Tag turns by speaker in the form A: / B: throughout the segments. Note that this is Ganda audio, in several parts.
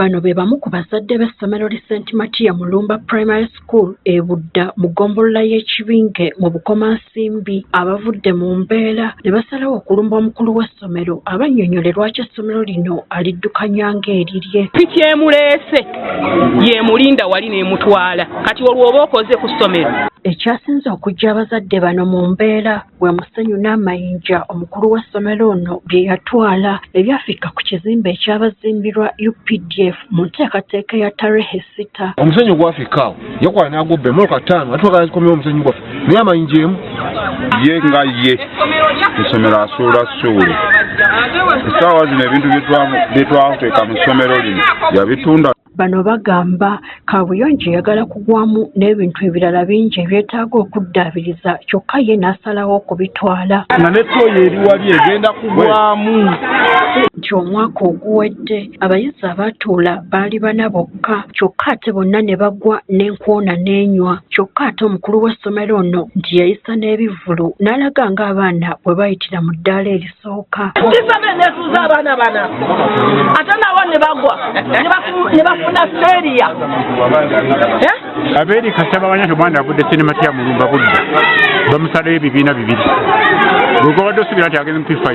A: Bano be bamu ku bazadde b'essomero li St Matia Mulumba Primary School e Budda mu ggombolola y'e Kibinge mu Bukomansimbi abavudde mu mbeera ne basalawo okulumba omukulu w'essomero abannyonnyole lwaki essomero lino aliddukanya ng'erirye.
B: Piki emuleese yemulinda wali n'emutwala, kati olwo oba okoze ku ssomero.
A: Ekyasinze okuggya abazadde bano mu mbeera gwe musenyu n'amayinja omukulu w'essomero ono bye yatwala ebyafikka ku kizimbe ekyabazimbirwa UPDF mu nteekateeka ya Tarehe Sita.
C: Omusenyu gwafikka awo, yakwala n'agobba emmotoka ttaano, ate twagala zikomyewo omusenyu gwaffe, naye amayinja emu.
D: Ye nga ye essomero asuula ssuule. Essaawa zino ebintu bye twateeka mu ssomero lino yabitunda.
A: Bano bagamba kaabuyonjo eyagala kugwamu n'ebintu ebirala bingi ebyetaaga okuddaabiriza, kyokka ye n'asalawo okubitwala.
C: Nga ne ttooyi eri wali egenda kugwamu.
A: Nti omwaka oguwedde abayizi abaatuula baali bana bokka, kyokka ate bonna ne bagwa n'enkwona n'enywa, kyokka ate omukulu w'essomero ono nti yayisa n'ebivvulu n'alaga ng'abaana bwe bayitira mu ddaala erisooka.
E: Kisame netuuza abaana bana, ate nabo ne bagwa ne bafuna failure.
F: Abeeri kasita bamanya nti omwana avudde St Matia Mulumba Budda, bamusalayo ebibiina bibiri. Bwegobadde osuubira nti agenze mu P5,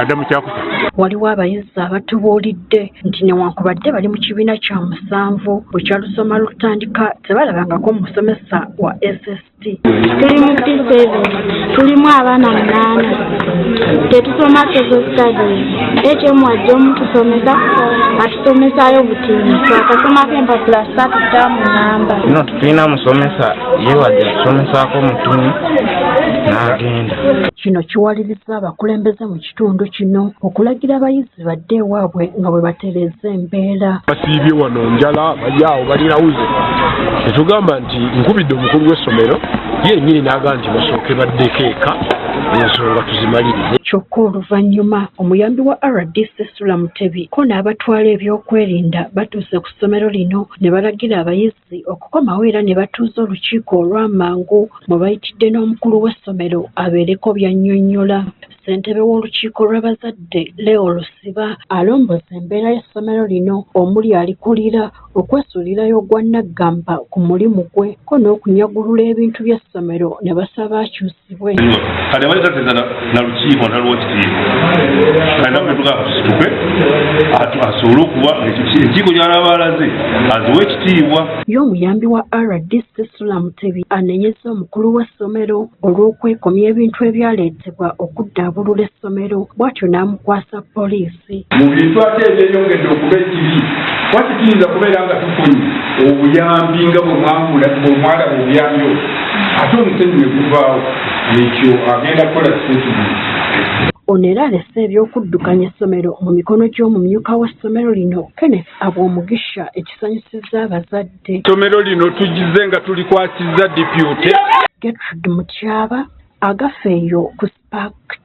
F: adda mu kyakusatu.
A: Waliwo abayizi abatubuulidde nti newankubadde bali mu kibiina kya musanvu, bwe lusoma lutandika tebalabangako musomesa wa SST.
G: Tuli mu P7, tulimu abaana munaana, tetusoma social studies. HM ajja omutusomesa, atusomesayo butini, twakasomako empapula 3 ttaamu namba.
H: No, tetulina musomesa, ye wadde atusomesaako mutini n'agenda.
A: Kino kiwaliriza abakulembeze mu kitundu kino okulagira abayizi badde ewaabwe nga bwe batereeza embeera.
C: Basiibye wano njala, bali awo balinawuze. Tetugamba nti nkubidde omukulu w'essomero ye yennyini n'agamba nti basooke baddeko eka, ensonga tuzimalirize.
A: Kyokka oluvannyuma omuyambi wa RDC Sula Mutebi ko n'abatwala ebyokwerinda batuuse ku ssomero lino ne balagira abayizi okukomawo, era ne batuuza olukiiko olw'amangu mwe bayitidde n'omukulu w'essomero abeereko by'annyonnyola. Ssentebe w'olukiiko lw'abazadde Leo Lusiba alomboza embeera y'essomero lino omuli alikulira okwesuulirayo ogwa nnaggamba ku mulimu gwe, ko n'okunyagulula ebintu by'essomero ne basaba akyusibwe.
I: Kati abali tateeza na lukiiko ntaluwa kitiibwa, kati nakutuka tusituke asobole okuba enkiiko gy'alaba alaze aziwe ekitiibwa.
A: Ye omuyambi wa RDC Sula Mutebi anenyezza omukulu w'essomero olw'okwekomya ebintu ebyaleetebwa okuddaabulula essomero, bw'atyo n'amukwasa poliisi.
J: Mu bintu ate ebyeyongedde okuba ekibi, kuba tetuyinza kubeera nga tufunye obuyambi nga bwe mwalaba obuyambi obwo, ate omusenyu ne guvaawo, ekyo agenda kukola statement.
A: Ono era alese ebyokuddukanya essomero mu mikono gy'omumyuka w'essomero lino Kenneth Abwomugisha, ekisanyusizza abazadde.
J: Essomero lino tugize nga tulikwasizza deputy.
A: Gertrude Mutyaba, Agafeeyo ku Spark.